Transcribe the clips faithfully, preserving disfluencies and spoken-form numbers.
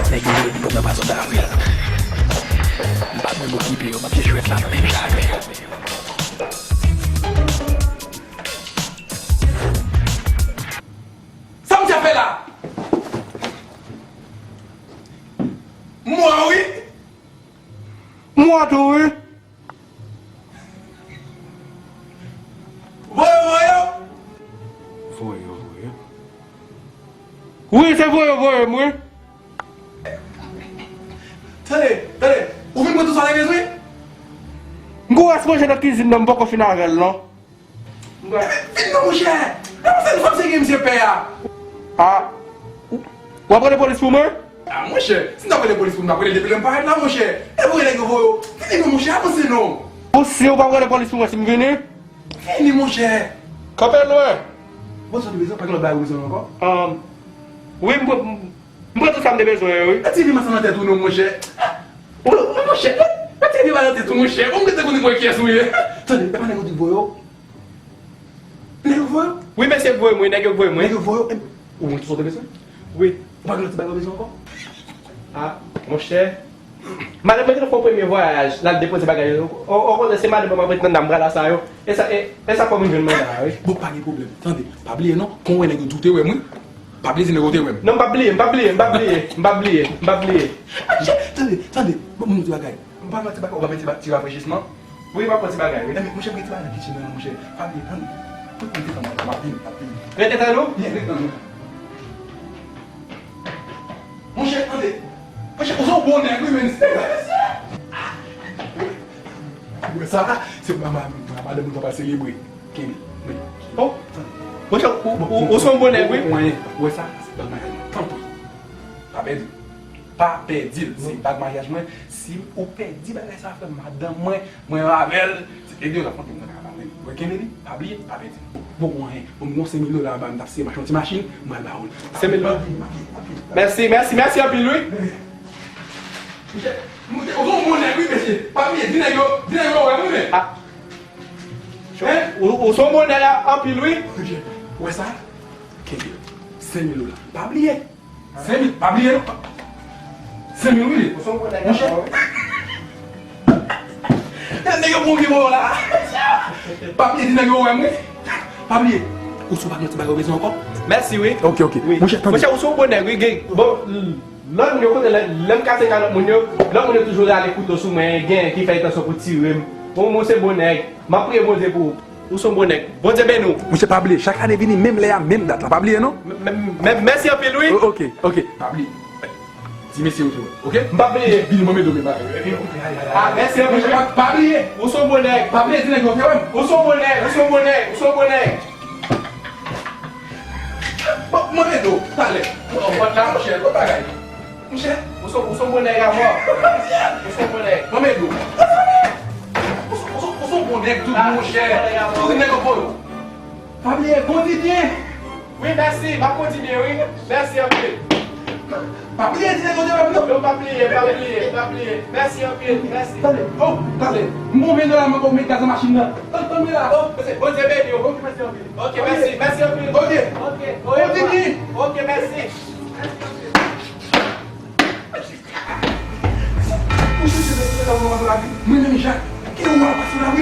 Nèg yo jwenn nou nan pwazon davril. M pa menm okipe yo, m ap jwe jwèt la nan menm jan avè yo. Sa misye ap fè la? M wè wi. M wè tou wi. Voye, voye. Voye, voye. Wi, se voye, voye m wi. Tande, tande. Ou vin pran tout sa w te bezwen? M gon rès manje nan kizin nan, m poko fin avè l non. Vin non monchè. Nan monchè, nou fòk se gen misye pè a. A. W ap rele polis pou mwen? A monchè, si m t ap rele polis pou m, m t ap rele depi lè m parèt la monchè. E pou nèg yo voye w. Vini non monchè, avanse non. Ou si w p ap rele polis pou mwen si m vini? Vini monchè. Kanpe lwen. Bon, sa w te bezwen, pa gen lòt bagay ou bezwen ankò? Ahn, wi, m pran, m pran tout sa m te bezwen yo wi. Retire masan nan tèt ou non monchè. Ou, ou monchè, retire masan nan tèt ou monchè. Bon, m te konnen mwen kiyès ou ye. Tande, e pa nèg yo di voye w? Nèg yo voye w? Wi, mesye voye mwen, nèg yo voye mwen. Nèg yo voye w? Ou mwen tout sa w te bezwen? Wi. Ou pa gen lòt ti bagay ou bezwen ankò? A, monchè. Madanm mwen te fè yon premye vwayaj, l al depoze bagay yo. O, okontrè, se madanm mwen m ap ret nan dam brala sa yo. E sa, e, e sa fè m vin jwenn mwen la, wi. Bon, pa gen pwoblèm. Tande, pa bliye non, kon w wè nèg yo di w te wè m, wi. Pa bliye di nèg yo te wè m. Non, m p ap bliye, m p ap bliye, m p ap bliye, m p ap bliye, m p ap bliye. Tande, tande, ban m yon ti bagay. M pa nan ti bagay, ou pa mete ti ba-, ti rafrechisman? Wi, m ap pran ti bagay, wi. Enben, monchè, m gen ti bagay nan kitchen nan, monchè. Pa bliye, tande. Tout moun te tann mwen, m ap vini, m ap vini. Rete tann ou? Byen, rete tann mwen. Monchè, tande. Monchè, ou se yon bon nèg, wi, men. Ou wè sa, se pa ma-, ma-, madanm mwen pral selebre. Kenbe. Men. Oh. Monchè, ou, ou, ou se yon bon nèg, wi. Ou wè sa, se pa madanm mwen. Tanpri. Pa pèdi. Pa pèdi l. Se bag maryaj mwen. Si ou pèdi bagay sa, frè m, madanm mwen, mwen avè l, se ede w la fè yon kèk nan kaka pa mwen. Mwen kenbe li, pa bliye, pa pèdi l. Bon, bon, anyen. Bon, m gon senk mil dola anba, m t ap eseye m achte yon ti machin, m pral ba ou l. Senk mil dola. Mèsi, mèsi, mèsi anpil, wi. Monchè, monchè, ou se yon bon nèg, wi, mesye. Pa bliye, di nèg yo, di nèg yo, wè, wi, men. Ah. Hein? Ou, ou se yon bon nèg anpil, wi. Monchè, ou wè sa? Kenbe l. Senk mil dola. Pa bliye. Senk mil, pa bliye non. Senk mil wi li. Monchè. Nèg yo pran pi bon la. Pa bliye di nèg yo wè m wi. Pa bliye. Ou si w pa gen ti bagay ou bezwen ankò? Mèsi wi. Ok, ok. Wi. Monchè, tande. Monchè, ou se yon bon nèg wi, gen, bon, lòt moun yo kote lè, lè m kase kay lòt moun yo, lòt moun yo toujou rale kouto sou mwen, gen ki fè entansyon pou tire m. Bon, mwen se bon nèg. M ap priye Bondye pou ou. Ou se yon bon nèg. Bondye beni w. Monchè, pa bliye, chak ane vini menm lè a, menm dat la. Pa bliye non. M-, m-, m-, mèsi anpil wi. O-, ok, ok. Pa bliye. Di mesye yo tou, ok? M p ap bliye. Vini mwen mete w men bagay. Ah, mèsi anpil wi. Pa, pa bliye. Ou se yon bon nèg. Pa bliye di nèg yo te wè m. Ou se yon bon nèg, ou se yon bon nèg, ou se yon bon nèg. Bon, mwen mete w talè. Bon, bon, la, monchè, bon bagay. Monchè. Ou se, ou se yon bon nèg a mò. Ou se yon bon nèg. Mwen mete w. Ou se, ou se, ou se yon bon nèg tou, monchè. Tout nèg yo bon yo. Pa bliye, kondi byen. Wi, mèsi. M ap kondi byen, wi. Mèsi anpil. Pa bliye di nèg yo te wè m non. Non, m p ap bliye, m p ap bliye, m p ap bliye. Mèsi anpil, mèsi. Tande, oh, tande. M gon ven dola mwen pou met gaz nan machin nan. Tann, tann mwen la. Oh, Bondye beni w. Ok, mèsi anpil. Ok, mèsi, mèsi anpil. Ok. Ok, ok. Kondi byen. Ok, mèsi. Mwen menm Jacques, ki nou wè pase la wi.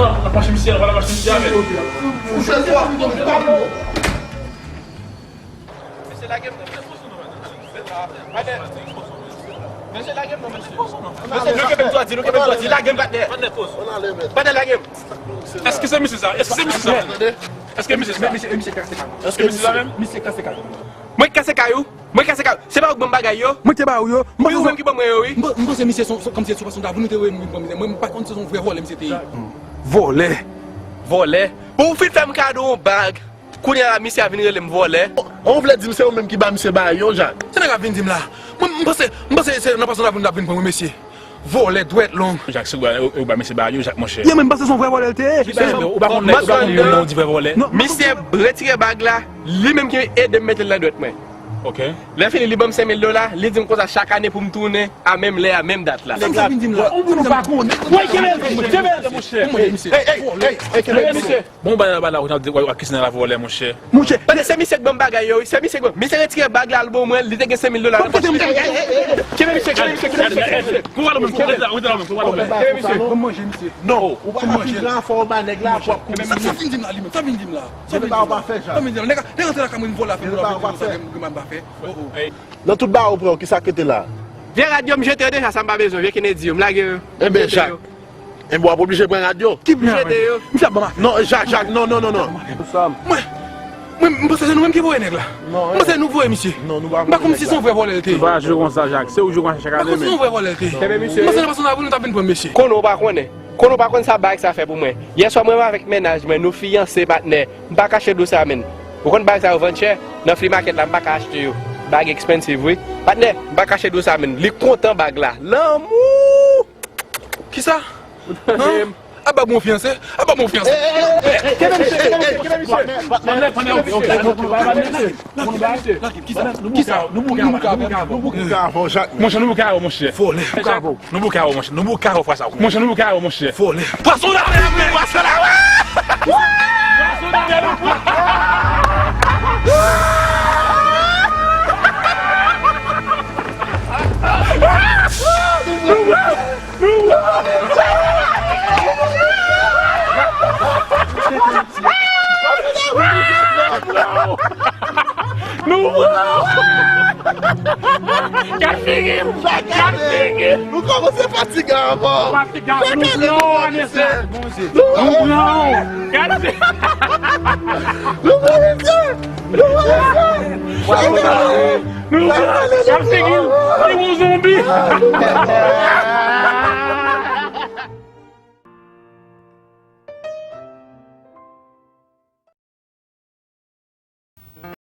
Non, n ap mache misye, n ap mache misye avè l. Ou fè twa. Mesye, lage m non. Mesye, lage m non, mesye. Mesye, nou kenbe m dwati, nou kenbe m dwati. Lage m, patnè. Patnè, lage m. Èske se misye sa? Èske se misye sa? Èske misye sa? Misye, misye kase kay. Èske misye sa menm? Misye kase kay. Mwen kase kay ou? Mwen kase kay ou? Se pa ou k ban m bagay yo? Mwen te ba ou yo. Wi, ou menm ki ban mwen yo, wi. M panse misye se yon, kòmsi se yon fason davou nou te wè nou vin pran misye. Mwen, m pa konn si se yon vrè vòlè misye te ye. Vòlè. Vòlè? Bon, ou fin fè m kado yon bag. Kounye a la, misye a vin rele m vòlè. Ou vle di m se ou menm ki ba misye bagay yo, Jak? Se nèg ap vin di m la. Mwen, m panse, m panse se nan fason davou nou t ap vin pran wi, mesye. Vòlè, dwèt long. Jak, se ou ba, ou ba misye bagay yo, Jak, monchè. Yo, men m panse se yon vrè vòlè l te ye. Ou pa konn lè, ou pa konn lè, ou di vrè vòlè. Non, misye retire bag la, li menm ki ede m mete l nan dwèt mwen. Ok. Lè fini, li ban m senk mil dola, li di m konsa chak ane pou m tounen a menm lè a, menm dat la. Sa m sa vin di m la? Ou moun ou pa konnen. Woy, kenbe l, kenbe l, monchè. Hey, hey, hey, hey, kenbe l, kenbe l. Bon, ba la, ba la, ou ap di, w ap kise nan la vòlè, monchè. Monchè. Tande, se misye k ban m bagay yo, wi. Se misye k ban. Misye retire bag la, l ban mwen, li te gen senk mil dola nan pòch li. Kenbe misye, kenbe misye, kenbe misye, kenbe misye. Kou wale, monchè. Kenbe misye. Ban m manje, misye. Non, ou pa ka pi gran afè w ba nèg la, w ap kouri. Sa, sa vin di m la, li menm? Sa vin di m la? Sa vin di m la? Sa vin di m la? Nèg, nèg antre lakay mwen, vin vòlè afè m, vòlè afè m, m pa fè. Oh, oh. Nan tout ba ou pran, kisa k rete la? Vye rad yo, m jete yo deja, sa m pa bezwen, vye Kennedy yo, m lage yo. Enben, Jak, enben, w ap oblije pran rad yo. Ki pran? M jete yo. Misye ap ban m afè. Non, Jak, Jak, non, non, non, non. Mwen, mwen, m panse se nou menm ki voye nèg la. M panse nou voye misye. M pa konn si se yon vrè vòlè l te ye. Ou pa jwe konsa, Jak. Se ou jwe konsa chak ane, men. M pa konn si se yon vrè vòlè l te ye. M panse nan fason n ap vin, nou t ap vin pran mesye. Konnen ou pa konnen. Konnen ou pa konn sa bagay sa fè pou mwen. Yèswa, mwen menm avèk mennaj mwen, nou fiyanse, patnè. M pa kache di w sa, menn. Ou konn bagay sa yo vann chè? Nan flea market la, m pa ka achte yo. Bag expensive, wi. Patnè, m pa kache di w sa, menn. Li kontan bag la. Lanmou! Kisa? Ap ba bon fiyanse? Ap ba bon fiyanse? Kenbe misye, kenbe misye, kenbe misye. Patnè, patnè, ok, ok. Lage, lage, kisa? Kisa? Nou bouke avè m. Nou bouke avè w, Jak. Monchè, nou bouke avè w, monchè. Vòlè. Bouke avè w. Nou bouke avè w, monchè. Nou bouke avè w, fwa sa. Monchè, nou bouke avè w, monchè. Vòlè. Pwason nan mè, pwason nan mè. Pwason nan mè, nou pran. Nou pran. Nou pran. Nou pran. Gad figi m! Gad figi m! Nou kòmanse fatige ankò. Fatige, nou pran w, mesye. Nou pran w. Gad figi m! Nou pran w, mesye. Nou pran w, mesye. Nou pran w. Gad figi m! Li yon zonbi!